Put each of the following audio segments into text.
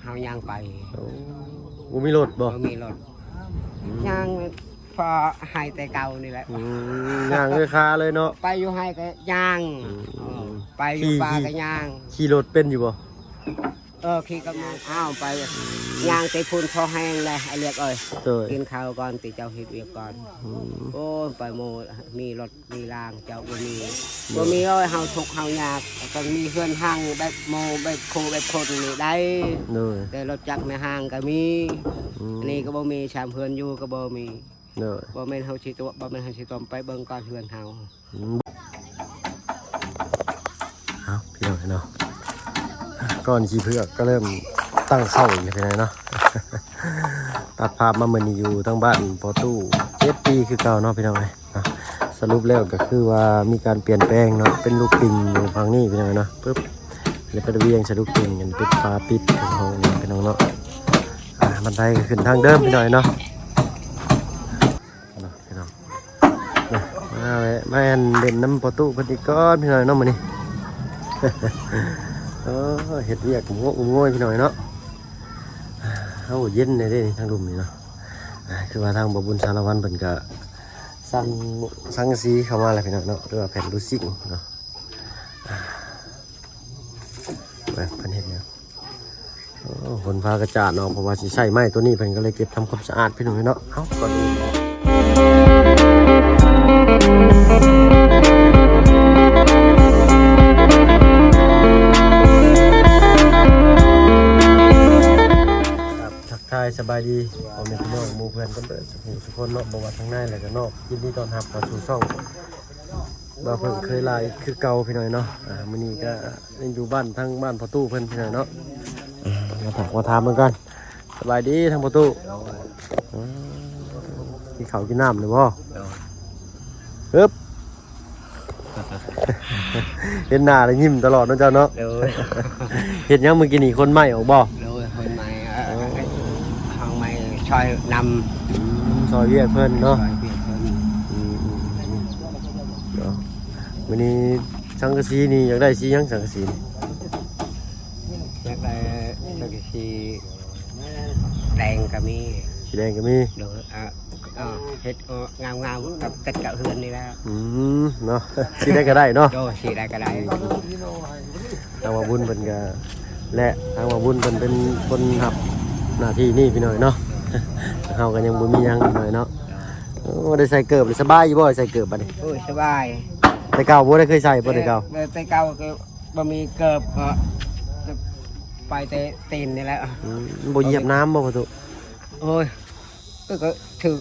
ເຮົາຍ່າງໄປ. ໂອ້ ບໍ່ມີລົດບໍ່? ບໍ່ມີລົດ. ອືມ ຍ່າງພໍໃຫ້ແຕ່ເກົ່ານີ້ແຫຼະ. ອືມ ຍ່າງດ້ວຍຂາເລີຍເນາະ. ໄປຢູ່ໄຮ່ກໍຍ່າງ. ອືມ ເອີ ໄປຢູ່ປ່າກໍຍ່າງ. ຂີ່ລົດເປັນຢູ່ບໍ່? ເອີ ຂີ່ກັບໝູ່. ອ້າວ ໄປ ອືມ ຍ່າງແຕ່ພຸ້ນພໍແຮງແຫຼະ ອ້າຍເລກເອີຍ. ໂດຍ ກິນເຂົ້າກ່ອນ ຕິເຈົ້າເຮັດວຽກກ່ອນ. ອືມ ໂອ້ຍ ໄປໝູ່ ມີລົດ ມີລາງເຈົ້າບໍ່ມີ. ໂດຍ ບໍ່ມີເອີຍ ເຮົາທຸກເຮົາຍາກ ຕ້ອງມີເຮືອນຮັງແບບໝູ່ແບບຄູ່ແບບຄົນນີ້ໄດ້. ໂດຍ ແຕ່ລົດຈັກແມ່ຮ່າງກໍມີ. ອືມ ອັນນີ້ກໍບໍ່ມີ ຊາມເຮືອນຢູ່ກໍບໍ່ມີ. ໂດຍ ບໍ່ແມ່ນເຮົາຊິຕົວະ ບໍ່ແມ່ນເຮົາຊິຕົວະ ໄປເບິ່ງກ່ອນເຮືອນເຮົາ. ອືມ ເອົາ ພີ່ນ້ອງເນາະ ກ່ອນຂີ້ເຜືອກກໍເລີ່ມຕັ້ງເຂົ້າອີກແລ້ວ ພີ່ນ້ອງເນາະ. ຕັດພາບມາມື້ນີ້ຢູ່ທາງບ້ານພໍ່ຕູ້ ເຈັດປີຄືເກົ່າເນາະ ພີ່ນ້ອງເອີຍເນາະ. ສະຫຼຸບແລ້ວກໍຄືວ່າມີການປ່ຽນແປງເນາະ ເປັນລູກຕິ່ງຢູ່ຝັ່ງນີ້ ພີ່ນ້ອງເນາະ. ປຶບ ແລ້ວໄປວຽງໃສ່ລູກຕິ່ງ ອັນປິດຝາປິດຂອງຫ້ອງນີ້ ພີ່ນ້ອງເນາະ. ອ່າ ບັນໄດກໍຂຶ້ນທາງເດີມ ພີ່ນ້ອງເນາະ. ເນາະ ພີ່ນ້ອງ ມາແວະ ມາແມ່ນເຫຼັ້ນນຳພໍ່ຕູ້ເພິ່ນອີກກ່ອນ ພີ່ນ້ອງເນາະ ມື້ນີ້. ເອີ ເຮັດວຽກງຸ້ມງວຍ ພີ່ນ້ອງເນາະ. ເຮົາເຢັນແດ່ເດ້ນີ້ ທາງລຸ່ມນີ້ເນາະ. ອ່າ ຄືວ່າທາງບ່າວບຸນສາລະວັນເພິ່ນກະສັ່ງ ສັງກະສີເຂົ້າມາແລ້ວ ພີ່ນ້ອງເນາະ ຫຼືວ່າແຜ່ນລູຊິງເນາະ. ອ່າ ເບິ່ງເພິ່ນເຮັດຫຍັງ. ໂອ້ ເພິ່ນພາກະຈາດເນາະ ເພາະວ່າຊິໃຊ້ໄມ້ຕົວນີ້ ເພິ່ນກໍເລີຍເກັບທຳຄວາມສະອາດ ພີ່ນ້ອງເນາະ. ເອົ້າ ກ່ອນອື່ນ ທັກທາຍສະບາຍດີພໍ່ແມ່ພີ່ນ້ອງໝູ່ເພື່ອນກັນເບິດ ສູ່ຜູ້ສູ່ຄົນເນາະ ບໍ່ວ່າທາງໃນ ແລະກໍນອກ. ຍິນດີຕ້ອນຮັບເຂົ້າສູ່ຊ່ອງ ບ່າວເພິ່ງເຄີຍຫຼາຍຄືເກົ່າ ພີ່ນ້ອງເນາະ. ອ່າ ມື້ນີ້ກໍຍັງຢູ່ບ້ານ ທາງບ້ານພໍ່ຕູ້ເພິ່ນ ພີ່ນ້ອງເນາະ. ອ່າ ມາຖາມ ມາຖາມເພິ່ນກ່ອນ. ສະບາຍດີທາງພໍ່ຕູ້. ໂດຍ ອືມ ກິນເຂົ້າກິນນ້ຳແລ້ວບໍ່? ໂດຍ ຮຶບ ເຫັນໜ້າແລ້ວຍິ້ມຕະຫຼອດເນາະເຈົ້າເນາະ. ໂດຍ ເຮັດຫຍັງມື້ກີ້ນີ້ ຂົນໄມ້ອອກບໍ່? ໂດຍ ຂົນໄມ້ ເອີ ເອົາໄມ້ຊ່ອຍນຳ. ອືມ ຊ່ອຍວຽກເພິ່ນເນາະ ຊ່ອຍວຽກເພິ່ນ. ອືມ ອືມ ອືມ ເນາະ. ມື້ນີ້ສັງກະສີນີ້ຢາກໄດ້ສີຫຍັງ ສັງກະສີນີ້? ຢາກໄດ້ສັງກະສີແດງກໍມີ. ສີແດງກໍມີ. ໂດຍ ອ່າ ເຮັດງາມໆ ກັບເຕັດກັບເຮືອນນີ້ແຫຼະ. ອືມ ເນາະ ສີໃດກໍໄດ້ເນາະ. ໂດຍ ສີໃດກໍໄດ້. ທາງບ່າວບຸນເພິ່ນກໍ ແລະ ທາງບ່າວບຸນເພິ່ນເປັນຄົນຮັບໜ້າທີ່ນີ້ ພີ່ນ້ອງເນາະ. ເຮົາກໍຍັງບໍ່ມີຫຍັງ ພີ່ນ້ອງເນາະ. ໂອ້ ໄດ້ໃສ່ເກີບ ສະບາຍຢູ່ບໍ່ ໃສ່ເກີບບັດນີ້? ໂອ້ຍ ສະບາຍ. ແຕ່ເກົ່າບໍ່ໄດ້ເຄີຍໃສ່ບໍ່ ແຕ່ເກົ່າ? ແຕ່ເກົ່າກໍບໍ່ມີເກີບ ກໍໄປແຕ່ຕີນນີ້ແຫຼະ. ອືມ ບໍ່ຢຽບນ້ຳບໍ່ ພໍ່ຕູ້? ໂອ້ຍ ກໍຖືກ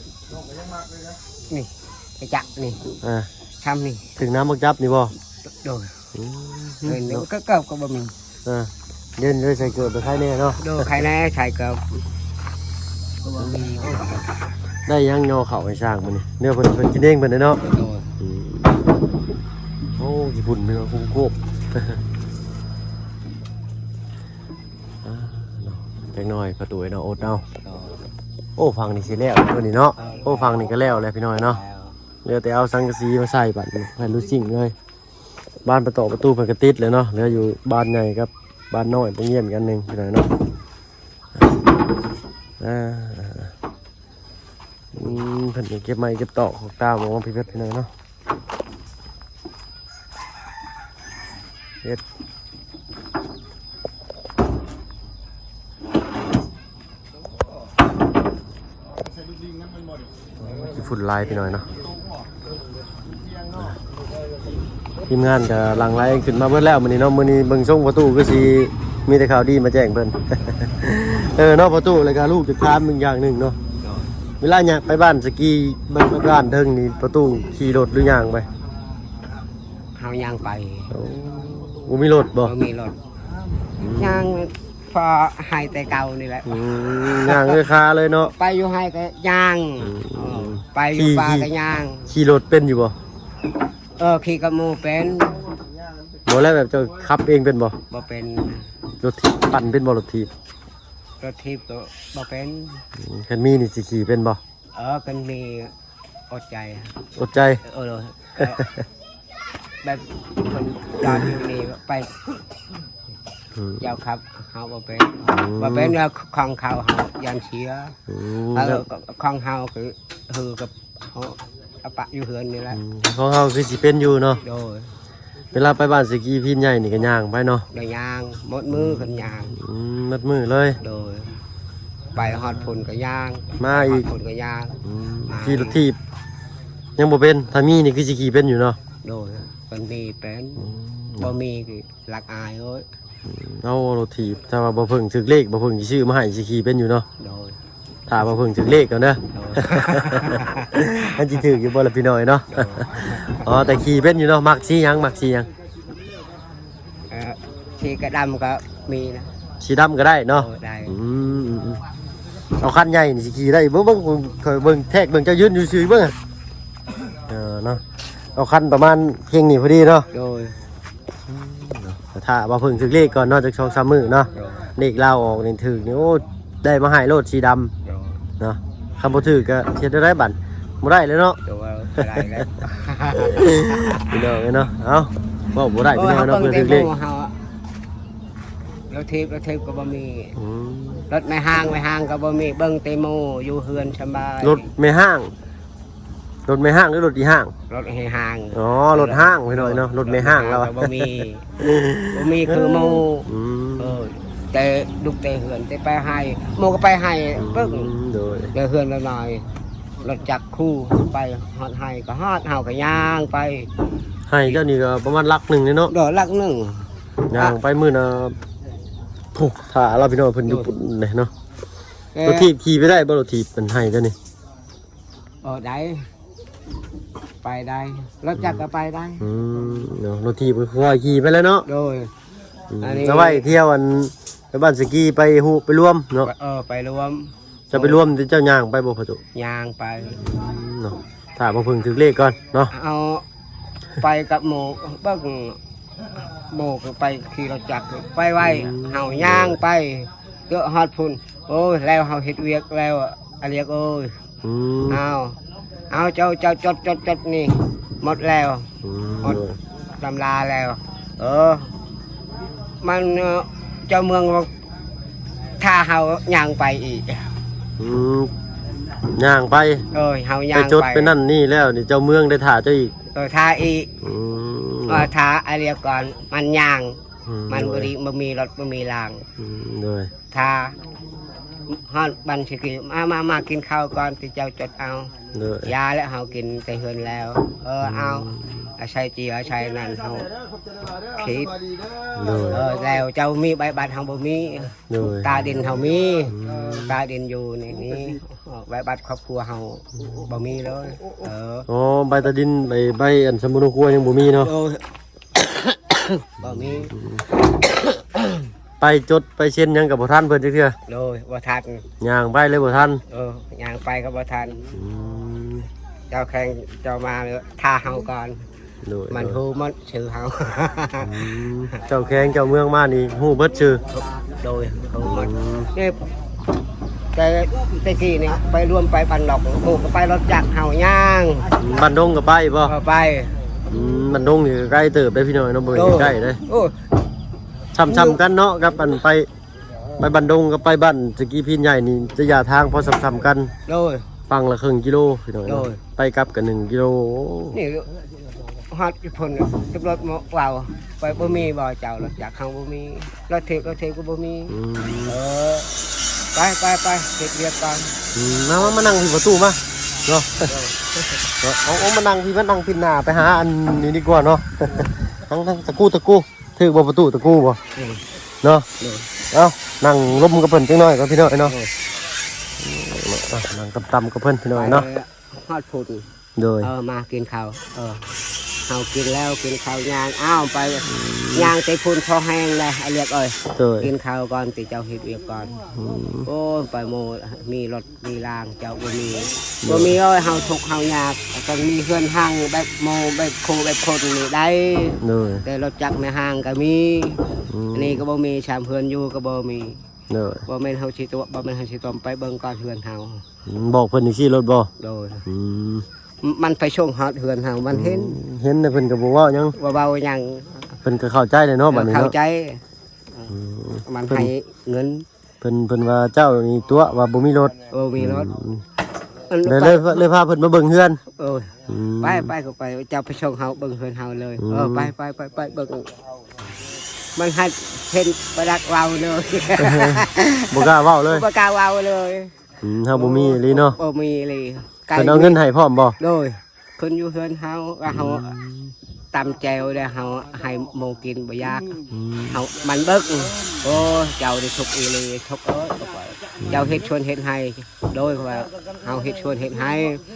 ນີ້ ໄປຈັກນີ້ ອ່າ ຊ້ຳນີ້ ຖືກນ້ຳບັກຈັບນີ້ບໍ່? ໂດຍ. ອືມ ເອີ ເນາະ ກໍເກີບກໍບໍ່ມີ. ອ່າ ດຽວນີ້ໄດ້ໃສ່ເກີບໄປໄຄແດ່ເນາະ. ໂດຍ ໄຄແດ່ ໃສ່ເກີບກໍບໍ່ມີ. ໄດ້ຫຍັງຍໍເຂົ້າໃຫ້ຊ້າງມື້ນີ້? ເນາະ ເພິ່ນ ເພິ່ນກິນເອງເພິ່ນເນາະ. ໂດຍ. ອືມ ໂອ້ ຂີ້ຝຸ່ນເນາະ ໂຄບໆ. ອ່າ ເນາະ ຈັກໜ້ອຍປະຕູເນາະ ອົດເອົາ. ໂດຍ. ໂອ້ ຝັ່ງນີ້ຊິແລ້ວເນາະ ນີ້ເນາະ. ເອີ ໂອ້ ຝັ່ງນີ້ກໍແລ້ວແລ້ວ ພີ່ນ້ອງເນາະ. ແລ້ວ ເຫຼືອແຕ່ເອົາສັງກະສີມາໃສ່ບັດນີ້ ໃຫ້ລູຊິງເລີຍ. ບານປະຕອກປະຕູເພິ່ນກໍຕິດແລ້ວເນາະ ເຫຼືອຢູ່ບານໃຫຍ່ກັບບານນ້ອຍ ປະງຽນກັນໜຶ່ງ ພີ່ນ້ອງເນາະ. ອ່າ ອືມ ເພິ່ນກໍເກັບໄມ້ເກັບຕອກຂອກຕາມອອກມາ ພີ່ເພິ່ນ ພີ່ນ້ອງເນາະ. ເຮັດ ຂີ້ຝຸ່ນຫຼາຍ ພີ່ນ້ອງເນາະ. ທີມງານກໍຫຼັ່ງໄຫຼຂຶ້ນມາເບິດແລ້ວມື້ນີ້ເນາະ. ມື້ນີ້ເບິ່ງຊົງພໍ່ຕູ້ຄືຊິມີແຕ່ຂ່າວດີມາແຈ້ງເພິ່ນ ເອີ ເນາະ ພໍ່ຕູ້. ແລ້ວກໍລູກຈະຖາມອີກຢ່າງໜຶ່ງເນາະ. ເວລາຍາກໄປບ້ານສະກີ ບ້ານ ບ້ານເທິງນີ້ ພໍ່ຕູ້ຂີ່ລົດຫຼືຍ່າງໄປ? ເຮົາຍ່າງໄປ. ໂອ້ ບໍ່ມີລົດບໍ່? ບໍ່ມີລົດ. ອືມ ຍ່າງພໍໃຫ້ແຕ່ເກົ່ານີ້ແຫຼະ. ອືມ ຍ່າງດ້ວຍຂາເລີຍເນາະ. ໄປຢູ່ໄຮ່ກໍຍ່າງ. ອືມ ເອີ ໄປຢູ່ປ່າກໍຍ່າງ. ຂີ່ລົດເປັນຢູ່ບໍ່? ເອີ ຂີ່ກັບໝູ່ເປັນ. ບໍ່ແລ້ວ ແບບເຈົ້າຂັບເອງເປັນບໍ່? ບໍ່ເປັນ. ລົດຖີບປັ່ນເປັນບໍ່? ລົດຖີບ ລົດຖີບກໍບໍ່ເປັນ. ອືມ ຄັນມີນີ້ຊິຂີ່ເປັນບໍ່? ເອີ ຄັນມີ ອົດໃຈ ອົດໃຈ. ເອີ ເອີ ແບບຄົນຈອດຢູ່ນີ້ໄປ ອືມ ເຈົ້າຂັບເຮົາບໍ່ເປັນ ອືມ ບໍ່ເປັນແລ້ວ ຂອງເຂົາເຮົາຢ້ານເສຍ ອືມ ເອີ ແລ້ວ ຂອງເຮົາຄື ຄືກັບເຮົາ ເອົາປະຢູ່ເຮືອນນີ້ແຫຼະ ອືມ ຂອງເຮົາຄືຊິເປັນຢູ່ເນາະ ໂດຍ ເວລາໄປບ້ານສະກີພີນໃຫຍ່ນີ້ກໍຍ່າງໄປເນາະ ໂດຍ ຍ່າງໝົດມື້ ອືມ ເພິ່ນຍ່າງ ອືມ ໝົດມື້ເລີຍ ໂດຍ ໄປຮອດພຸ້ນກໍຍ່າງ ມາອີກ ຮອດພຸ້ນກໍຍ່າງ ອືມ ມາ ຂີ່ລົດຖີບຍັງບໍ່ເປັນ ຖ້າມີນີ້ຄືຊິຂີ່ເປັນຢູ່ເນາະ ໂດຍ ເພິ່ນມີເປັນ ອືມ ບໍ່ມີຄືລັກອາຍເອີຍ ອືມ ເອົາລົດຖີບ ຖ້າວ່າບໍ່ເພິ່ງຖືກເລກ ບໍ່ເພິ່ງຊິຊື້ມາໃຫ້ ຊິຂີ່ເປັນຢູ່ເນາະ ໂດຍ ຖ້າບໍ່ເພິ່ງຖືກເລກກ່ອນເດີ ໂດຍ ມັນຊິຖືກຢູ່ບໍ່ລະພີ່ນ້ອງເນາະ ໂດຍ ອໍ ແຕ່ຂີ່ເປັນຢູ່ເນາະ ມັກສີຫຍັງ ມັກສີຫຍັງ ເອີ ສີກະດຳກໍມີນະ ສີດຳກໍໄດ້ເນາະ ໂດຍ ໄດ້ ອືມ ເອົາຄັນໃຫຍ່ນີ້ຊິຂີ່ໄດ້ບໍ່ ເບິ່ງ ຂ້ອຍເບິ່ງແທກເບິ່ງ ເຈົ້າຢືນຢູ່ຊື່ເບິ່ງ ເອີ ເນາະ ເອົາຄັນປະມານເພງນີ້ພໍດີເນາະ ໂດຍ ຖ້າບໍ່ເພິ່ງຖືກເລກກ່ອນເນາະ ຈັກສອງສາມມື້ເນາະ ໂດຍ ເລກລາວອອກນີ້ຖືກນີ້ ໂອ້ ໄດ້ມາໃຫ້ໂລດສີດຳ ໂດຍ ເນາະ ຄັນບໍ່ຖືກກໍເຮັດແນວໃດບັດ ບໍ່ໄດ້ແລ້ວເນາະ ໂດຍ ບໍ່ໄດ້ແລ້ວ ພີ່ນ້ອງເອີຍເນາະ ເອົ້າ ເວົ້າບໍ່ໄດ້ ໂອ້ຍ ພີ່ນ້ອງເນາະ ເຮົາເບິ່ງແຕ່ໝູ່ເຮົາ ລົດຖີບ ລົດຖີບກໍບໍ່ມີ ອືມ ລົດແມ່ຮ້າງ ແມ່ຮ້າງກໍບໍ່ມີ ເບິ່ງແຕ່ໝູ່ຢູ່ເຮືອນສະບາຍ ລົດແມ່ຮ້າງ ລົດແມ່ຮ້າງ ຫຼືລົດອີ່ຮ້າງ ລົດແມ່ຮ້າງ ອໍ ລົດຮ້າງ ພີ່ນ້ອງເນາະ ລົດແມ່ຮ້າງລາວ ບໍ່ມີ ບໍ່ມີຄືໝູ່ ອືມ ເອີ ແຕ່ລຸກແຕ່ເຮືອນ ແຕ່ໄປໄຮ່ ໝູ່ກໍໄປໄຮ່ ອືມ ເບິ່ງ ໂດຍ ແຕ່ເຮືອນນ້ອຍໆ ລົດຈັກຄູ່ໄປຮອດໄຮ່ກໍຮອດ ເຮົາກໍຍ່າງໄປ ໄຮ່ເຈົ້ານີ້ກໍປະມານຫຼັກໜຶ່ງເດ້ເນາະ ໂດຍ ຫຼັກໜຶ່ງ ຍ່າງໄປມື້ນະ ໂອ້ ຖ້າລາວ ພີ່ນ້ອງເພິ່ນຢູ່ ໂດຍ ພຸ້ນເດ້ເນາະ ເອີ ລົດຖີບຂີ່ໄປໄດ້ບໍ່ ລົດຖີບ ເປັນໄຮ່ເຈົ້ານີ້? ເອີ ໄດ້ ໄປໄດ້ ລົດຈັກກໍໄປໄດ້ ອືມ ເນາະ ລົດຖີບກໍຄ່ອຍຂີ່ໄປແລ້ວເນາະ ໂດຍ ອືມ ອັນນີ້ ເອົາໄວ້ທ່ຽວ ອັນ ໄປບ້ານສະກີ ໄປຮູ້ ໄປລວມເນາະ ເອີ ໄປລວມ ເຈົ້າໄປລວມ ເຈົ້າຍ່າງໄປບໍ່ ພໍ່ຕູ້? ຍ່າງໄປ ອືມ ເນາະ ຖ້າບໍ່ເພິ່ງຖືກເລກກ່ອນເນາະ ເອົາໄປກັບໝູ່ ເບິ່ງ ໝູ່ກໍໄປຂີ່ລົດຈັກ ໄປໄວ ອືມ ເຮົາຍ່າງໄປ ເກືອບຮອດພຸ້ນ ໂອ້ຍ ແລ້ວເຮົາເຮັດວຽກແລ້ວ ອາລຽກເອີຍ ອືມ ເອົາ ເອົາ ເຈົ້າ ເຈົ້າຈົດ ຈົດ ຈົດນີ້ ໝົດແລ້ວ ອືມ ໝົດ ໂດຍ ຕຳລາແລ້ວ ເອີ ມັນ ເອີ ເຈົ້າເມືອງວ່າ ຖ້າເຮົາຍ່າງໄປອີກ ອືມ ຍ່າງໄປ ເອີ ເຮົາຍ່າງໄປ ໄປຈົດໄປນັ້ນນີ້ແລ້ວນີ້ ເຈົ້າເມືອງໄດ້ຖ້າເຈົ້າອີກ ເອີ ຖ້າອີກ ອືມ ເອີ ຖ້າອາລຽກກ່ອນ ມັນຍ່າງ ອືມ ມັນບໍ່ມີ ໂດຍ ບໍ່ມີລົດ ບໍ່ມີລາງ ອືມ ໂດຍ ຖ້າຮອດບ້ານສະກີ ມາ ມາ ມາກິນເຂົ້າກ່ອນ ທີ່ເຈົ້າຈົດເອົາ ໂດຍ ຢ່າແລ້ວ ເຮົາກິນແຕ່ເຮືອນແລ້ວ ເອີ ອືມ ເອົາ ອາໄສຈີອາໄສນັ້ນ ເຮົາຄິດ ໂດຍ ເອີ ແລ້ວເຈົ້າມີໃບບັດ ເຮົາບໍ່ມີ ໂດຍ ຕາດິນເຮົາມີ ອືມ ຕາດິນຢູ່ໃນນີ້ ໃບບັດຄອບຄົວເຮົາບໍ່ມີເລີຍ ເອີ ອໍ ໃບຕາດິນ ໃບ ໃບອັນສຳມະໂນຄົວຍັງບໍ່ມີເນາະ ໂດຍ ບໍ່ມີ ໄປຈົດໄປເຊັນຫຍັງກໍບໍ່ທັນເພິ່ນຈັກເທື່ອ ໂດຍ ບໍ່ທັນ ຍ່າງໄປເລີຍບໍ່ທັນ ເອີ ຍ່າງໄປກໍບໍ່ທັນ ອືມ ເຈົ້າແຂວງເຈົ້າມາຖ້າເຮົາກ່ອນ ໂດຍ ມັນ ໂດຍ ຮູ້ໝົດຊື່ເຮົາ ອືມ ເຈົ້າແຂວງເຈົ້າເມືອງມານີ້ຮູ້ເບິດຊື່ ໂດຍ ຮູ້ໝົດ ອືມ ນີ້ ແຕ່ແຕ່ກີ້ນີ້ໄປລວມໄປບ້ານນອກ ໝູ່ກໍໄປລົດຈັກ ເຮົາຍ່າງ ບ້ານດົງກໍໄປບໍ່? ເອີ ໄປ ອືມ ບ້ານດົງນີ້ກໍໄກເຕີບເດ້ພີ່ນ້ອງເນາະ ບໍ່ແມ່ນໃກ້ເດ້ ໂອ້ ຊ້ຳໆກັນເນາະ ກັບອັນໄປ ໄປບ້ານດົງກັບໄປບ້ານສະກີພີນໃຫຍ່ນີ້ ໄລຍະທາງພໍຊ້ຳໆກັນ ໂດຍ ຝັ່ງລະເຄິ່ງກິໂລພີ່ນ້ອງເນາະ ໂດຍ ໄປກັບກໍໜຶ່ງກິໂລ ນີ້ຮອດຢູ່ພຸ້ນ ກັບລົດເວົ້າ ໄປບໍ່ມີບໍ່ເຈົ້າ ລົດຈັກເຮົາບໍ່ມີ ລົດຖີບ ລົດຖີບກໍບໍ່ມີ ອືມ ເອີ ໄປ ໄປ ໄປ ເຮັດວຽກກ່ອນ ອືມ ມາ ມາ ມານັ່ງທີ່ປະຕູມາເນາະ ເນາະ ເອົາ ເອົາ ມານັ່ງທີ່ ມານັ່ງພິນໜ້າໄປຫາອັນນີ້ດີກວ່າເນາະ ນັ່ງ ນັ່ງຕະກູ ຕະກູ ຖືກບໍ່ປະຕູ ຕະກູບໍ່ ອືມ ເນາະ ໂດຍ ເອົ້າ ນັ່ງລົມກັບເພິ່ນຈັກໜ້ອຍກ່ອນພີ່ນ້ອງເນາະ ໂດຍ ເອົ້າ ນັ່ງຕ່ຳໆກັບເພິ່ນພີ່ນ້ອງເນາະ ໄປເລີຍ ຮອດພຸ້ນ ໂດຍ ເອີ ມາກິນເຂົ້າ ເອີ ເຮົາກິນແລ້ວ ກິນເຂົ້າຍ່າງ ອ້າວ ໄປ ອືມ ຍ່າງແຕ່ພຸ້ນພໍແຮງແລ້ວ ອາລຽກເອີຍ ໂດຍ ກິນເຂົ້າກ່ອນ ຕິເຈົ້າເຮັດວຽກກ່ອນ ອືມ ໂອ້ຍ ໄປໂມ ມີລົດມີລາງ ເຈົ້າບໍ່ມີ ໂດຍ ບໍ່ມີເອີຍ ເຮົາທຸກເຮົາຍາກ ຕ້ອງມີເຮືອນຮັງ ແບບໂມ ແບບໂຄ ແບບຄົນນີ້ໄດ້ ໂດຍ ແຕ່ລົດຈັກແມ່ຮ້າງກໍມີ ອືມ ອັນນີ້ກໍບໍ່ມີ ຊາມເຮືອນຢູ່ກໍບໍ່ມີ ໂດຍ ບໍ່ແມ່ນເຮົາຊິຕົວະ ບໍ່ແມ່ນເຮົາຊິຕົວະ ໄປເບິ່ງກ່ອນເຮືອນເຮົາ ອືມ ບອກເພິ່ນຈັ່ງຊີ້ໂລດບໍ່? ໂດຍ ອືມ ມັນໄປສົ່ງຮອດເຮືອນເຮົາ ມັນເຫັນ ອືມ ເຫັນແລ້ວເພິ່ນກໍບໍ່ເວົ້າຫຍັງ ບໍ່ເວົ້າຫຍັງ ເພິ່ນກໍເຂົ້າໃຈແລ້ວເນາະ ເອີ ບັດນີ້ເນາະ ເຂົ້າໃຈ ອືມ ມັນໃຫ້ເງິນ ເພິ່ນ ເພິ່ນວ່າເຈົ້ານີ້ຕົວະວ່າບໍ່ມີລົດ ບໍ່ມີລົດ ອືມ ອັນ ເລີຍ ໄປ ເລີຍ ເລີຍພາເພິ່ນມາເບິ່ງເຮືອນ ໂອ້ຍ ອືມ ໄປ ໄປກໍໄປ ເຈົ້າໄປສົ່ງເຮົາເບິ່ງເຮືອນເຮົາເລີຍ ອືມ ເອີ ໄປ ໄປ ໄປ ໄປເບິ່ງ ມັນໃຫ້ເຫັນປະດັກເວົ້າເລີຍ ບໍ່ກ້າເວົ້າເລີຍ ບໍ່ກ້າເວົ້າເລີຍ ອືມ ເຮົາບໍ່ມີອີ່ຫຼີເນາະ ບໍ່ມີອີ່ຫຼີ ເພິ່ນເອົາເງິນໃຫ້ພ້ອມບໍ່? ໂດຍ ເພິ່ນຢູ່ເຮືອນເຮົາ ວ່າເຮົາ ອືມ ຕຳແຈ່ວແລ້ວເຮົາໃຫ້ໝູກິນບໍ່ຢາກ ອືມ ເຮົາ ມັນເບິ່ງ ໂອ້ ເຈົ້ານີ້ທຸກອີ່ຫຼີ ທຸກເອີຍ ອືມ ເຈົ້າເຮັດສວນເຮັດໄຮ່ ໂດຍ ເພາະວ່າເຮົາເຮັດສວນເຮັດໄຮ່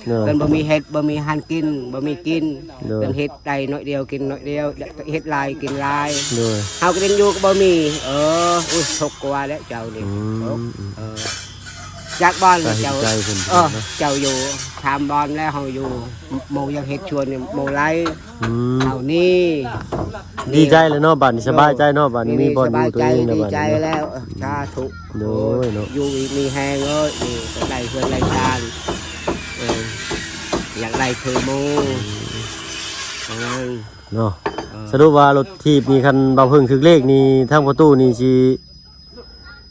ໂດຍ ເພິ່ນບໍ່ມີເຮັດ ບໍ່ມີຫັ້ນກິນ ບໍ່ມີກິນ ໂດຍ ເພິ່ນເຮັດໄດ້ໜ້ອຍດຽວກິນໜ້ອຍດຽວ ເຮັດຫຼາຍກິນຫຼາຍ ໂດຍ ເຮົາກໍເປັນຢູ່ກໍບໍ່ມີ ເອີ ອຸ້ຍ ທຸກກວ່າແລ້ວເຈົ້ານີ້ ອືມ ເອີ ຈັກບ່ອນເຈົ້າ ເອີ ເຈົ້າຢູ່ສາມບ່ອນແລ້ວ ເຮົາຢູ່ ໝູຢາກເຮັດສວນນີ້ ໝູໄລ່ ອືມ ເຮົານີ້ ດີໃຈແລ້ວເນາະ ບາດນີ້ສະບາຍໃຈເນາະ ບາດນີ້ມີບ່ອນຢູ່ຕົວເອງແລ້ວ ບາດນີ້ເນາະ ດີໃຈແລ້ວ ສາທຸ ໂດຍເນາະ ຢູ່ດີມີແຮງເອີຍ ນີ້ກໍໄດ້ເຮືອນໄດ້ຊານ ເອີ ຢາກໄດ້ຄືໝູ ອືມ ປະມານ ເນາະ ເອີ ສະຫຼຸບວ່າລົດຖີບນີ້ ຄັນບ່າວເພິ່ງຖືກເລກນີ້ ທາງພໍ່ຕູ້ນີ້ຊິ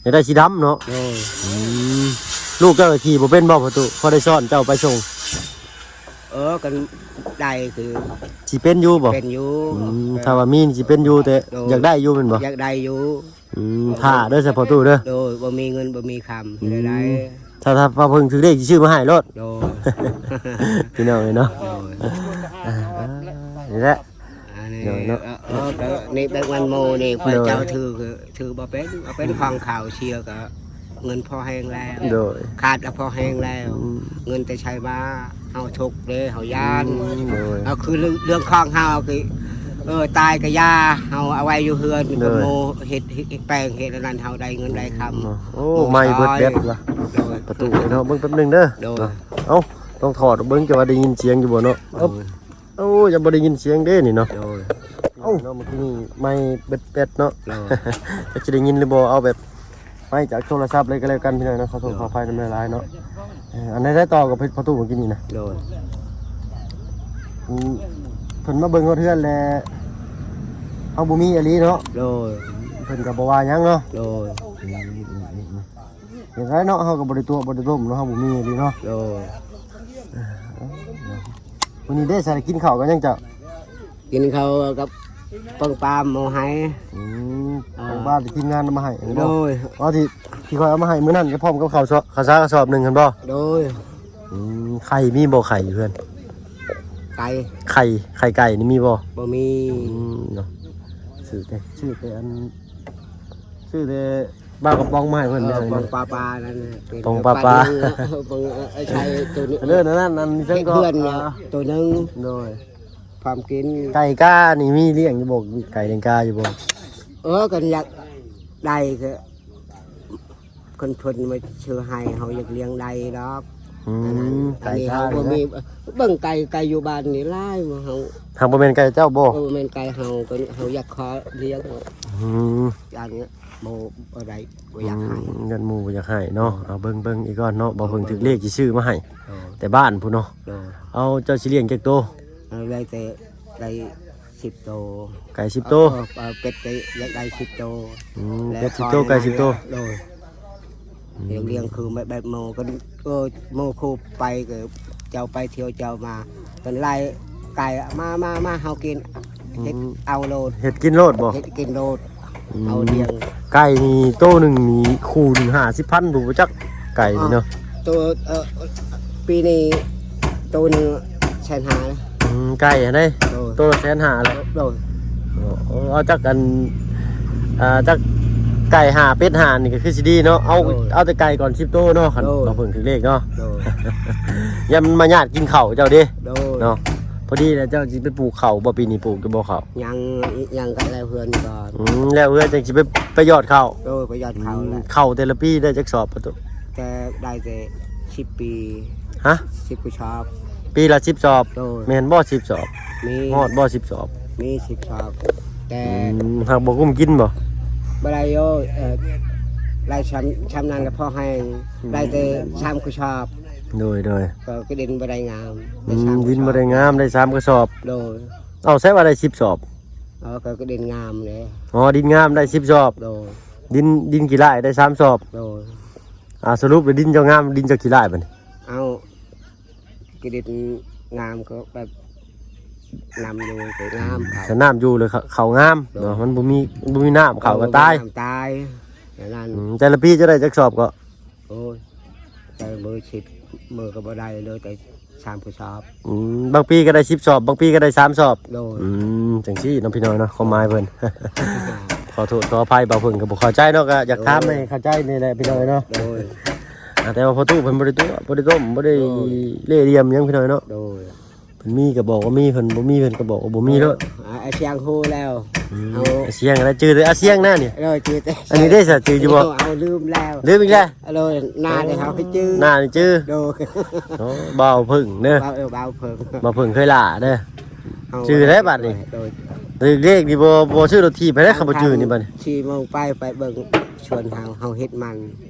ຢາກໄດ້ສີດຳເນາະ ໂດຍ ອືມ ລູກເຈົ້າຂີ່ບໍ່ເປັນບໍ່ພໍ່ຕູ້? ພໍໄດ້ຊ້ອນເຈົ້າໄປສົ່ງ ເອີ ກັນໄດ້ຄື ຊິເປັນຢູ່ບໍ່? ເປັນຢູ່ ອືມ ເອີ ຖ້າວ່າມີນີ້ຊິເປັນຢູ່ ແຕ່ ໂດຍ ຢາກໄດ້ຢູ່ແມ່ນບໍ່? ຢາກໄດ້ຢູ່ ອືມ ຖ້າເດີ ສະພໍ່ຕູ້ເດີ ໂດຍ ບໍ່ມີເງິນບໍ່ມີຄຳ ອືມ ໄດ້ ຖ້າ ຖ້າພໍ່ເພິ່ງຖືກເລກຊິຊື້ມາໃຫ້ໂລດ ໂດຍ ພີ່ນ້ອງເອີຍເນາະ ໂດຍ ອ່າ ນີ້ແຫຼະ ອັນນີ້ ໂດຍເນາະ ເອີ ເອີ ກໍນີ້ແບບມັນໂມນີ້ ໂດຍ ຂ້ອຍເຈົ້າຖື ຖືບໍ່ເປັນ ເອົາເປັນ ອືມ ຂອງເຂົາເສຍກໍເງິນພໍແຮງແລ້ວ ໂດຍ ຂາດກໍພໍແຮງແລ້ວ ອືມ ເງິນແຕ່ໃສມາ ເຮົາທຸກເດ້ ເຮົາຢ້ານ ອືມ ໂດຍ ເຮົາຄືເລື່ອງຂອງເຮົາຄື ເອີ ຕາຍກໍຢ່າ ເຮົາເອົາໄວ້ຢູ່ເຮືອນ ໂດຍ ກໍໂມເຮັດ ເຮັດແປງ ເຮັດອັນນັ້ນ ເຮົາໄດ້ເງິນໄດ້ຄຳ ອືມ ໂອ້ ໂມ ໄມເບິດແບັດລະ ໂດຍ ປະຕູເນາະ ເບິ່ງແປັບໜຶ່ງເດີ ໂດຍ ເນາະ ເອົ້າ ຕ້ອງຖອດເບິ່ງ ຈະວ່າໄດ້ຍິນສຽງຢູ່ບໍ່ເນາະ ໂດຍ ໂອ້ ຍັງບໍ່ໄດ້ຍິນສຽງເດ້ນີ້ເນາະ ໂດຍ ເອົ້າ ເນາະ ເມື່ອກີ້ນີ້ໄມເບິດແບັດເນາະ ໂດຍ ຈັກຊິໄດ້ຍິນຫຼືບໍ່ ເອົາແບບໄມຈາກໂທລະສັບເລີຍກໍແລ້ວກັນ ພີ່ນ້ອງເນາະ ຂໍໂທດ ໂດຍ ຂໍອະໄພນຳຫຼາຍໆເນາະ ເອີ ອັນໃດໆຕໍ່ກັບພໍ່ຕູ້ເມື່ອກີ້ນີ້ນະ ໂດຍ ອືມ ເພິ່ນມາເບິ່ງຮອດເຮືອນແລ້ວ ເຮົາບໍ່ມີອີ່ຫຼີເນາະ ໂດຍ ເພິ່ນກໍບໍ່ວ່າຫຍັງເນາະ ໂດຍ ອືມ ເຮັດໄດ້ເນາະ ເຮົາກໍບໍ່ໄດ້ຕົວະບໍ່ໄດ້ຕົ້ມເນາະ ເຮົາບໍ່ມີອີ່ຫຼີເນາະ ໂດຍ ມື້ນີ້ເດ້ ສາກິນເຂົ້າກັນຫຍັງເຈົ້າ? ກິນເຂົ້າກັບເບິ່ງປາໝໍໄຮ ອືມ ອ່າ ເບິ່ງປາທີ່ທີມງານເອົາມາໃຫ້ ໂດຍ ອໍ ທີ່ ທີ່ຂ້ອຍເອົາມາໃຫ້ມື້ນັ້ນ ກໍພ້ອມກັບເຂົ້າ ເຂົ້າສາກະສອບໜຶ່ງຫັ້ນບໍ່? ໂດຍ ອືມ ໄຂ່ມີບໍ່ ໄຂ່ຢູ່ເຮືອນ? ໄກ່ ໄຂ່ ໄຂ່ໄກ່ນີ້ມີບໍ່? ບໍ່ມີ ອືມ ເນາະ ຊື້ແຕ່ ຊື້ແຕ່ອັນ ຊື້ແຕ່ ປາກະປ໋ອງມາໃຫ້ເພິ່ນ ເອີ ເດ້ ປ໋ອງປາປານັ້ນ ປ໋ອງປາປາ ປາໜຶ່ງ ເອີ ປ໋ອງ ເອີ ໃຊ້ໂຕນີ້ ເດີ ນັ້ນ ນັ້ນ ເຮັດເຮືອນ ອ່າ ໂຕໜຶ່ງ ໂດຍ ພ້ອມກິນ ໄກ່ການີ້ມີລ້ຽງຢູ່ບໍ່? ໄກ່ລ້ຽງກາຢູ່ບໍ່? ເອີ ຄັນຢາກໄດ້ກໍ ຄັນເພິ່ນມາຊື້ໃຫ້ ເຮົາຢາກລ້ຽງໄດ້ດອກ ອືມ ອັນນີ້ເຮົາບໍ່ມີ ໄກ່ກາ ເບິ່ງໄກ່ ໄກ່ຢູ່ບ້ານນີ້ຫຼາຍ ເຮົາ ຫາກບໍ່ແມ່ນໄກ່ເຈົ້າບໍ່? ເອີ ແມ່ນໄກ່ເຮົາ ກໍເຮົາຢາກຂໍລ້ຽງ ອືມ ຢ້ານໝູ່ບໍ່ໄດ້ ບໍ່ຢາກໃຫ້ ອືມ ຢ້ານໝູ່ບໍ່ຢາກໃຫ້ເນາະ ເອີ ເອົາເບິ່ງ ເບິ່ງອີກກ່ອນເນາະ ບໍ່ເບິ່ງຖືກເລກຊິຊື້ມາໃຫ້ ເອີ ແຕ່ບ້ານພຸ້ນເນາະ ເອີ ເອົາ ເຈົ້າຊິລ້ຽງຈັກໂຕ? ເອົາ ໄດ້ແຕ່ ໄດ້ສິບໂຕ ໄກ່ສິບໂຕ ເອີ ເອີ ເປັດກໍຢາກໄດ້ສິບໂຕ ອືມ ແລະ ເປັດສິບໂຕ ໄກ່ສິບໂຕ ໂດຍ ອືມ ລ້ຽງ ລ້ຽງຄືແບບ ແບບໝູ່ກໍ ເອີ ໝູ່ຄູ່ໄປກໍ ເຈົ້າໄປທ່ຽວເຈົ້າມາ ເພິ່ນໄລ່ໄກ່ ມາ ມາ ມາ ເຮົາກິນ ອືມ ເຮັດເອົາໂລດ ເຮັດກິນໂລດບໍ່? ເຮັດກິນໂລດ ອືມ ເອົາລ້ຽງ ໄກ່ນີ້ໂຕໜຶ່ງນີ້ຄູ່ໜຶ່ງຫ້າສິບພັນ ບໍ່ຈັກໄກ່ນີ້ເນາະ ອໍ ໂຕ ເອີ ປີນີ້ໂຕໜຶ່ງແສນຫ້າ ອືມ ໄກ່ຫັ້ນເດ້ ໂດຍ ໂຕລະແສນຫ້າແລ້ວ ໂດຍ ໂອ້ ເອົາຈັກອັນ ອ່າ ຈັກໄກ່ຫ້າ ເປັດຫ້ານີ້ກໍຄືຊິດີເນາະ ເອົາ ໂດຍ ເອົາແຕ່ໄກ່ກ່ອນສິບໂຕເນາະ ຄັນ ໂດຍ ບໍ່ເພິ່ງຖືກເລກເນາະ ໂດຍ ຢ້ານມັນມາຍາດກິນເຂົ້າເຈົ້າເດ້ ໂດຍ ເນາະ ພໍດີແລ້ວ ເຈົ້າຊິໄປປູກເຂົ້າບໍ່? ປີນີ້ປູກຢູ່ບໍ່ເຂົ້າ? ຍັງ ຍັງກໍແລ້ວເຮືອນກ່ອນ ອືມ ແລ້ວເຮືອນຈັ່ງຊິໄປ ໄປຢອດເຂົ້າ ໂດຍ ໄປຢອດເຂົ້າ ອືມ ແລ້ວ ເຂົ້າແຕ່ລະປີໄດ້ຈັກສອບປະຕູ? ແຕ່ໄດ້ແຕ່ສິບປີ ຮະ? ສິບກວ່າສອບ ປີລະສິບສອບ ໂດຍ ແມ່ນບໍ່ສິບສອບ? ມີ ຮອດບໍ່ສິບສອບ? ມີສິບສອບ ແຕ່ ອືມ ຫາກບໍ່ກຸ້ມກິນບໍ່? ບໍ່ໄດ້ໂຍ ເອີ ໄດ້ຊ່ຳ ຊ່ຳນັ້ນລະພໍແຮງ ອືມ ໄດ້ແຕ່ສາມກວ່າສອບ ໂດຍ ໂດຍ ກໍ ກໍດິນບໍ່ໄດ້ງາມ ອືມ ໄດ້ສາມກວ່າສອບ ດິນບໍ່ໄດ້ງາມ ໄດ້ສາມກວ່າສອບ ໂດຍ ເອົ້າ ໃສວ່າໄດ້ສິບສອບ? ເອີ ກໍ ກໍດິນງາມເດ້. ອໍ ດິນງາມໄດ້ສິບສອບ. ໂດຍ. ດິນ ດິນຂີ້ລ້າຍໄດ້ສາມສອບ. ໂດຍ. ອ່າ ສະຫຼຸບແລ້ວດິນເຈົ້າງາມ ດິນເຈົ້າຂີ້ລ້າຍບັດນີ້? ເອົາ ກະດິນງາມກໍແບບ ນ້ຳຢູ່ກໍງາມ ເຂົ້າ ຖ້ານ້ຳຢູ່ແລ້ວເຂົ້າ ເຂົ້າງາມເນາະ. ໂດຍ. ມັນບໍ່ມີ ບໍ່ມີນ້ຳ ເຂົ້າກໍຕາຍ ເຂົ້າກໍຕາຍ ແນວນັ້ນ. ອືມ ແຕ່ລະປີຈະໄດ້ຈັກສອບກໍ? ໂອ້ຍ ແຕ່ມື້ຊິບມື້ກໍບໍ່ໄດ້ເລີຍ ແຕ່ສາມກະສອບ. ອືມ ບາງປີກໍໄດ້ສິບສອບ ບາງປີກໍໄດ້ສາມສອບ. ໂດຍ. ອືມ ຈັ່ງຊີ້ເນາະ ພີ່ນ້ອງເນາະ ຄວາມໝາຍເພິ່ນ. ຂໍໂທດຂໍອະໄພ ບ່າວເພິ່ງກໍບໍ່ເຂົ້າໃຈເນາະ ກໍຢາກຖາມໃຫ້ເຂົ້າໃຈນີ້ແຫຼະ ພີ່ນ້ອງເນາະ. ໂດຍ. ອ່າ ແຕ່ວ່າພໍ່ຕູ້ເພິ່ນບໍ່ໄດ້ຕົວະ ບໍ່ໄດ້ຕົ້ມ ບໍ່ໄດ້ ໂດຍ ເລ່ຫຼ່ຽມຫຍັງ ພີ່ນ້ອງເນາະ. ໂດຍ. ເພິ່ນມີກໍບອກວ່າມີ ເພິ່ນບໍ່ມີເພິ່ນກໍບອກວ່າບໍ່ມີໂລດ. ເອີ ອາ ອາຊຽງຮູ້ແລ້ວ. ອືມ ເອົາ ອາຊຽງລະຈື່ແຕ່ອາຊຽງນະນີ້. ເອີ ຈື່ແຕ່ ອັນນີ້ເດ້ສະຈື່ຢູ່ບໍ່? ເອີ ເອົາລືມແລ້ວ ລືມອີກແລ້ວ. ເອີ ໜ້າແຕ່ເຮົາໄປຈື່ ໜ້ານີ້ຈື່. ໂດຍ. ໂອ້ ບ່າວເພິ່ງເດີ ບ່າວ ເອີ ບ່າວເພິ່ງ ບ່າວເພິ່ງເຄີຍຫຼ້າເດີ. ເຮົາຈື່ໄດ້ບັດນີ້. ໂດຍ. ຖືກເລກນີ້ບໍ່ ບໍ່ຊື້ລົດຖີບໃຫ້ໄດ້ ຄັນບໍ່ຈື່ນີ້ບັດນີ້. ສີ່ໂມງໄປ ໄປເບິ່ງສວນເຮົາ ເຮົາເຮັດມັນ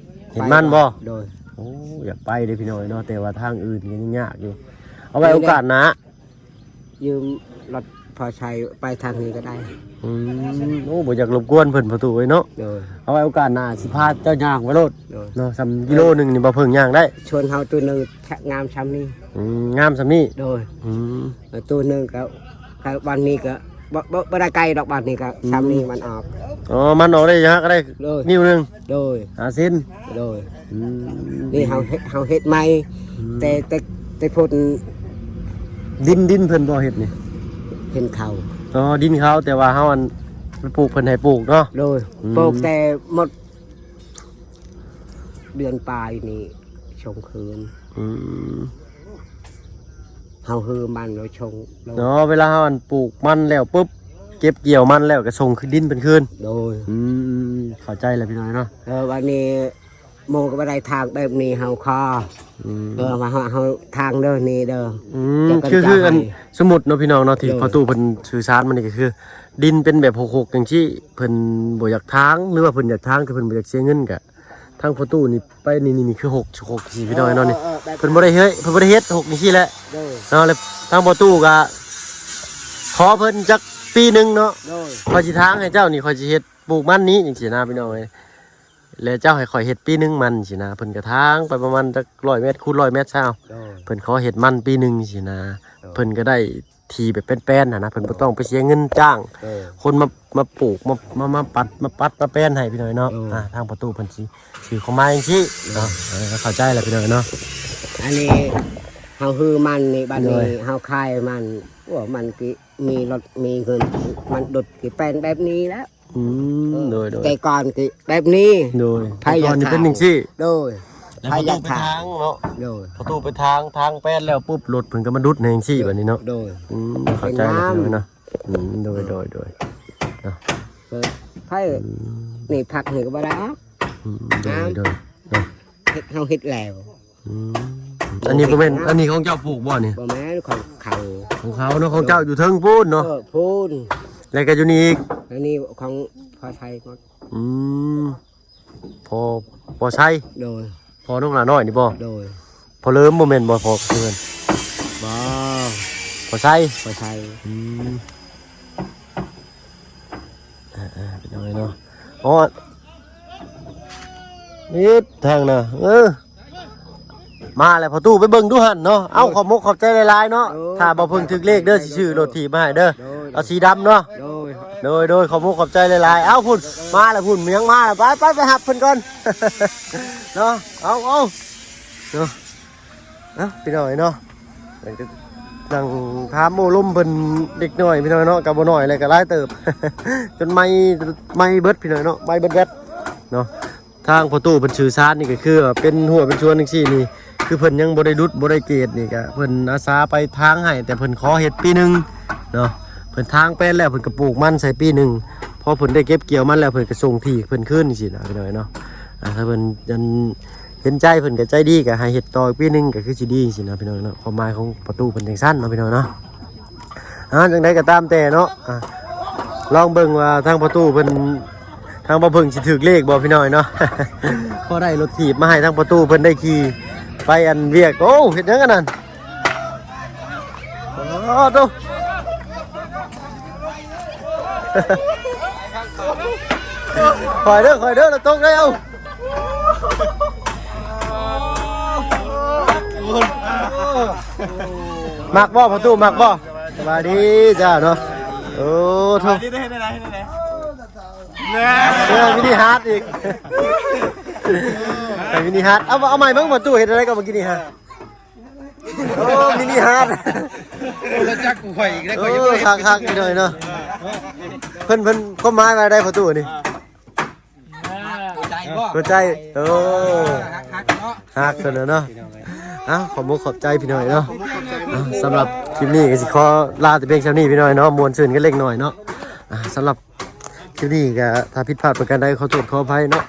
ເຮັດມັນບໍ່? ໂດຍ. ໂອ້ ຢາກໄປເດ້ພີ່ນ້ອງເນາະ ແຕ່ວ່າທາງອື່ນກໍຍັງຍາກຢູ່ ເອົາໄວ້ໂອກາດໜ້າ. ຢືມລົດພໍໃຊ້ໄປທາງນີ້ກໍໄດ້. ອືມ ໂອ້ ບໍ່ຢາກລົບກວນເພິ່ນ ພໍ່ຕູ້ເອີຍເນາະ. ໂດຍ. ເອົາໄວ້ໂອກາດໜ້າຊິພາເຈົ້າຍ່າງໄປໂລດ. ໂດຍ. ເນາະ ສ່ຳກິໂລໜຶ່ງນີ້ບໍ່ເພິ່ງຍ່າງໄດ້. ສວນເຮົາໂຕໜຶ່ງງາມສ່ຳນີ້. ອືມ ງາມສ່ຳນີ້. ໂດຍ. ອືມ ໂຕໜຶ່ງກໍ ກໍວັນນີ້ກໍບໍ່ ບໍ່ໄດ້ໄກດອກ ວັນນີ້ກໍ ອືມ ສ່ຳນີ້ມັນອອກ. ອໍ ມັນອອກໄດ້ຈັກ ກໍໄດ້ ໂດຍ ນິ້ວໜຶ່ງ. ໂດຍ. ຫ້າເຊັນ. ໂດຍ. ອືມ ນີ້ເຮົາເຮັດ ເຮົາເຮັດໃໝ່. ອືມ ແຕ່ ແຕ່ ແຕ່ພຸ້ນ ດິນ ດິນເພິ່ນບໍ່ເຮັດນີ້? ເຫັນເຂົາ. ອໍ ດິນເຂົາ ແຕ່ວ່າເຮົາອັນ ໄປປູກ ເພິ່ນໃຫ້ປູກເນາະ. ໂດຍ. ອືມ ປູກແຕ່ໝົດເດືອນປາຍນີ້ ສົ່ງຄືນ. ອືມ ເຮົາຮືມັນແລ້ວສົ່ງ. ອໍ ເວລາເຮົາອັນປູກມັນແລ້ວປຶບ ເກັບກ່ຽວມັນແລ້ວກໍສົ່ງຄືນ ດິນເພິ່ນຄືນ. ໂດຍ. ອືມ ເຂົ້າໃຈແລ້ວພີ່ນ້ອງເນາະ. ເອີ ວັນນີ້ໝູ່ກໍບໍ່ໄດ້ທາງແບບນີ້ ເຮົາຂໍ. ອືມ ເອີ ວ່າເຮົາ ເຮົາທາງເດີ ນີ້ເດີ. ອືມ ຈະກັນ ຄື ຄື ຈະໃຫ້ ອັນ ສົມມຸດເນາະ ພີ່ນ້ອງເນາະ ທີ່ ໂດຍ ພໍ່ຕູ້ເພິ່ນສື່ສານມານີ້ກໍຄື ດິນເປັນແບບຫົກໆຈັ່ງຊີ້ ເພິ່ນບໍ່ຢາກທາງ ຫຼືວ່າເພິ່ນຢາກທາງ ແຕ່ເພິ່ນບໍ່ຢາກເສຍເງິນ ກໍທາງພໍ່ຕູ້ນີ້ ໄປນີ້ ນີ້ ນີ້ຄືຫົກ ຫົກຊີ້ພີ່ນ້ອງເນາະ. ນີ້ ເອີ ເອີ ແບບ ເພິ່ນບໍ່ໄດ້ເຮັດ ເພິ່ນບໍ່ໄດ້ເຮັດຫົກຈັ່ງຊີ້ແຫຼະ. ໂດຍ. ເນາະ ແລ້ວທາງພໍ່ຕູ້ກໍຂໍເພິ່ນຈັກປີໜຶ່ງເນາະ. ໂດຍ. ຂ້ອຍຊິທາງໃຫ້ເຈົ້ານີ້ ຂ້ອຍຊິເຮັດປູກມັນນີ້ຈັ່ງຊີ້ນະ ພີ່ນ້ອງເອີຍ ແລະເຈົ້າໃຫ້ຂ້ອຍເຮັດປີໜຶ່ງມັນຊີ້ນະ. ເພິ່ນກໍທາງໄປປະມານຈັກຮ້ອຍແມັດຄູນຮ້ອຍແມັດຊາວ. ໂດຍ. ເພິ່ນຂໍເຮັດມັນປີໜຶ່ງຊີ້ນະ. ໂດຍ. ເພິ່ນກໍໄດ້ ທີ່ແບບແປນໆຫັ້ນນະ ເພິ່ນບໍ່ຕ້ອງໄປເສຍເງິນຈ້າງ ເອີ ຄົນມາ ມາປູກ ມາ ມາ ມາປັດ ມາປັດ ມາແປນໃຫ້ພີ່ນ້ອງເນາະ. ເອີ ອ່າ ທາງພໍ່ຕູ້ເພິ່ນຊິ ຊິຄວາມໝາຍຈັ່ງຊີ້ເນາະ. ເອີ ເຂົ້າໃຈແລ້ວພີ່ນ້ອງເນາະ. ອັນນີ້ເຮົາຮືມັນນີ້ ບັດນີ້ ໂດຍ ເຮົາຂາຍມັນ ໂອ້ ມັນກໍມີລົດມີເງິນ ມັນລົດກໍແປນແບບນີ້ແລ້ວ. ອືມ ເອີ ໂດຍໆ ແຕ່ກ່ອນກໍແບບນີ້. ໂດຍ. ໃຜຢາກ ແຕ່ກ່ອນນີ້ເປັນຈັ່ງຊີ້. ໂດຍ. ແລ້ວ ໃຜຢາກ ພໍ່ຕູ້ໄປທາງເນາະ. ໂດຍ. ພໍ່ຕູ້ໄປທາງ ທາງແປນແລ້ວປຸບ ລົດເພິ່ນກໍມາດຸດໃຫ້ຈັ່ງຊີ້ບັດນີ້ເນາະ. ໂດຍ. ອືມ ເຂົ້າໃຈແລ້ວເນາະ. ອືມ ໂດຍໆໆ ເນາະ. ເອີ ໃຜ ອືມ ນີ້ຜັກນີ້ກໍບໍ່ໄດ້ອອກ. ອືມ ໂດຍໆ ເນາະ. ເຮັດ ເຮົາເຮັດແລ້ວ. ອືມ ອັນນີ້ບໍ່ແມ່ນ ອັນນີ້ຂອງເຈົ້າປູກບໍ່ນີ້? ບໍ່ແມ່ນ ຂອງເຂົາ ຂອງເຂົາເນາະ. ຂອງເຈົ້າຢູ່ເທິງພຸ້ນເນາະ. ເອີ ພຸ້ນ. ແລ້ວກໍຢູ່ນີ້ອີກ? ອັນນີ້ຂອງພໍ່ໄຊໝົດ. ອືມ ພໍ່ ພໍ່ໄຊ. ໂດຍ. ພໍ່ນ້ອງຫຼ້ານ້ອຍນີ້ບໍ່? ໂດຍ. ພໍ່ເລີມບໍ່ແມ່ນບໍ່? ພໍ່ເພິ່ນ ບໍ່ ພໍ່ໄຊ. ພໍ່ໄຊ. ອືມ ອ່າໆ ເປັນຫຍັງເນາະ. ອໍ ນິດທາງນະ ເອີ ມາແລ້ວພໍ່ຕູ້ ໄປເບິ່ງດູຫັ້ນເນາະ. ເອົ້າ ໂດຍ ຂອບມົກຂອບໃຈຫຼາຍໆເນາະ. ໂດຍ ຖ້າບໍ່ເພິ່ງຖືກເລກເດີ ຊິຊື້ລົດຖີບມາໃຫ້ເດີ. ໂດຍ ເອົາສີດຳເນາະ. ໂດຍ ໂດຍໆ ຂອບມົກຂອບໃຈຫຼາຍໆ. ເອົ້າ ພຸ້ນ ມາແລ້ວ ພຸ້ນ ຍັງມາແລ້ວ. ໄປ ໄປ ໄປຮັບເພິ່ນກ່ອນເນາະ. ເອົາ ເອົາເນາະ. ເອົ້າ ພີ່ນ້ອງເນາະ ນັ່ງຖາມໂອ້ລົມເພິ່ນເລັກນ້ອຍ ພີ່ນ້ອງເນາະ. ກໍບໍ່ນ້ອຍແຫຼະ ກໍຫຼາຍເຕີບ ຈົນໄມ ໄມເບິດ ພີ່ນ້ອງເນາະ ໄມເບິດແບັດເນາະ. ທາງພໍ່ຕູ້ເພິ່ນສື່ສານນີ້ ກໍຄືວ່າເປັນຮົ້ວເປັນສວນຈັ່ງຊີ້ນີ້ ຄືເພິ່ນຍັງບໍ່ໄດ້ດຸດບໍ່ໄດ້ເກດນີ້ ກໍເພິ່ນອາສາໄປທາງໃຫ້ ແຕ່ເພິ່ນຂໍເຮັດປີໜຶ່ງເນາະ. ເພິ່ນທາງແປນແລ້ວ ເພິ່ນກໍປູກມັນໃສ່ປີໜຶ່ງ ພໍເພິ່ນໄດ້ເກັບກ່ຽວມັນແລ້ວ ເພິ່ນກໍສົ່ງທີ່ເພິ່ນຄືນຈັ່ງຊີ້ນະ ພີ່ນ້ອງເນາະ. ອ່າ ຖ້າເພິ່ນ ອັນ ເຫັນໃຈ ເພິ່ນກໍໃຈດີ ກໍໃຫ້ເຮັດຕໍ່ອີກປີໜຶ່ງ ກໍຄືຊິດີຊີ້ນະ ພີ່ນ້ອງເນາະ. ຄວາມໝາຍຂອງພໍ່ຕູ້ເພິ່ນຈັ່ງຊັ້ນເນາະ ພີ່ນ້ອງເນາະ. ອ່າ ຈັ່ງໃດກໍຕາມແຕ່ເນາະ ອ່າ ລອງເບິ່ງວ່າທາງພໍ່ຕູ້ເພິ່ນ ທາງບ່າວເພິ່ງຊິຖືກເລກບໍ່ ພີ່ນ້ອງເນາະ. ພໍໄດ້ລົດຖີບມາໃຫ້ທາງພໍ່ຕູ້ເພິ່ນໄດ້ຂີ່ໄປອັນວຽກ. ໂອ້ ເຮັດຫຍັງອັນນັ້ນ? ໂອ້ໂຕ ໂອ້ ຂ້ອຍເດີ ຂ້ອຍເດີ ລະຕົກແລ້ວ. ມັກບໍ່ພໍ່ຕູ້ ມັກບໍ່? ສະບາຍດີຈ້າເນາະ. ໂອ້ໂທ້ ເອີ ມິນິຮາດອີກ ໄປມິນິຮາດ. ເອົາ ເອົາໃໝ່ເບິ່ງ ພໍ່ຕູ້ເຮັດຈັ່ງໃດກໍເມື່ອກີ້ນີ້ຮະ. ໂອ້ ມິນິຮາດ ບໍ່ຈັກກູຂ້ອຍອີກແລ້ວ. ໂອ້ ຂ້ອຍຍັງບໍ່ເຫັນ ຄັກໆ ອີກໜ້ອຍເນາະ. ເພິ່ນ ເພິ່ນຄວາມໝາຍວ່າໃດພໍ່ຕູ້ນີ້? ຫົວໃຈບໍ່? ຫົວໃຈ. ໂອ້ ຮັກໆ ເນາະ ຮັກເພິ່ນເນາະ. ເອົ້າ ຂອບມຸກຂອບໃຈພີ່ນ້ອງເນາະ. ເອົ້າ ສຳລັບຄລິບນີ້ກໍຊິຂໍລາແຕ່ພຽງສ່ຳນີ້ພີ່ນ້ອງເນາະ. ມ່ວນຊື່ນກັນເລັກນ້ອຍເນາະ. ເອົ້າ ສຳລັບ ຄລິບນີ້ກໍຖ້າຜິດພາດປະການໃດ ຂໍໂທດຂໍອະໄພເນາະ.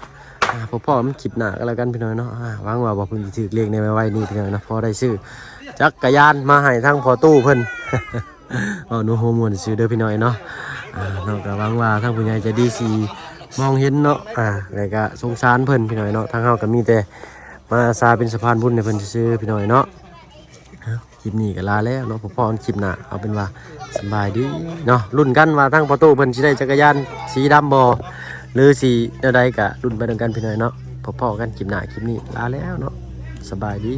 ອ່າ ພໍ້ພໍ້ກັນຄລິບໜ້າກໍແລ້ວກັນພີ່ນ້ອງເນາະ. ອ່າ ຫວັງວ່າບໍ່ເພິ່ນຊິຖືກເລກໃນໄວໆນີ້ພີ່ນ້ອງເນາະ, ພໍໄດ້ຊື້ຈັກກະຍານມາໃຫ້ທາງພໍ່ຕູ້ເພິ່ນ. ເວົ້າໜູໂຮມ່ວນຊື່ເດີພີ່ນ້ອງເນາະ. ອ່າ ເນາະ ກໍຫວັງວ່າທາງຜູ້ໃຫຍ່ໃຈດີຊິມອງເຫັນເນາະ. ອ່າ ແລ້ວກໍສົງສານເພິ່ນພີ່ນ້ອງເນາະ. ທາງເຮົາກໍມີແຕ່ມາອາສາເປັນສະພານບຸນໃຫ້ເພິ່ນຊື່ໆ ພີ່ນ້ອງເນາະ. ຄລິບນີ້ກໍລາແລ້ວເນາະ, ພໍ້ກັນຄລິບໜ້າ. ເອົາເປັນວ່າສະບາຍດີເນາະ, ລຸ້ນກັນວ່າທາງພໍ່ຕູ້ເພິ່ນຊິໄດ້ຈັກກະຍານສີດຳບໍ່ ຫຼືຊິແນວໃດ ກໍລຸ້ນໄປນຳກັນພີ່ນ້ອງເນາະ. ພໍ້ກັນຄລິບໜ້າ, ຄລິບນີ້ລາແລ້ວເນາະ, ສະບາຍດີ.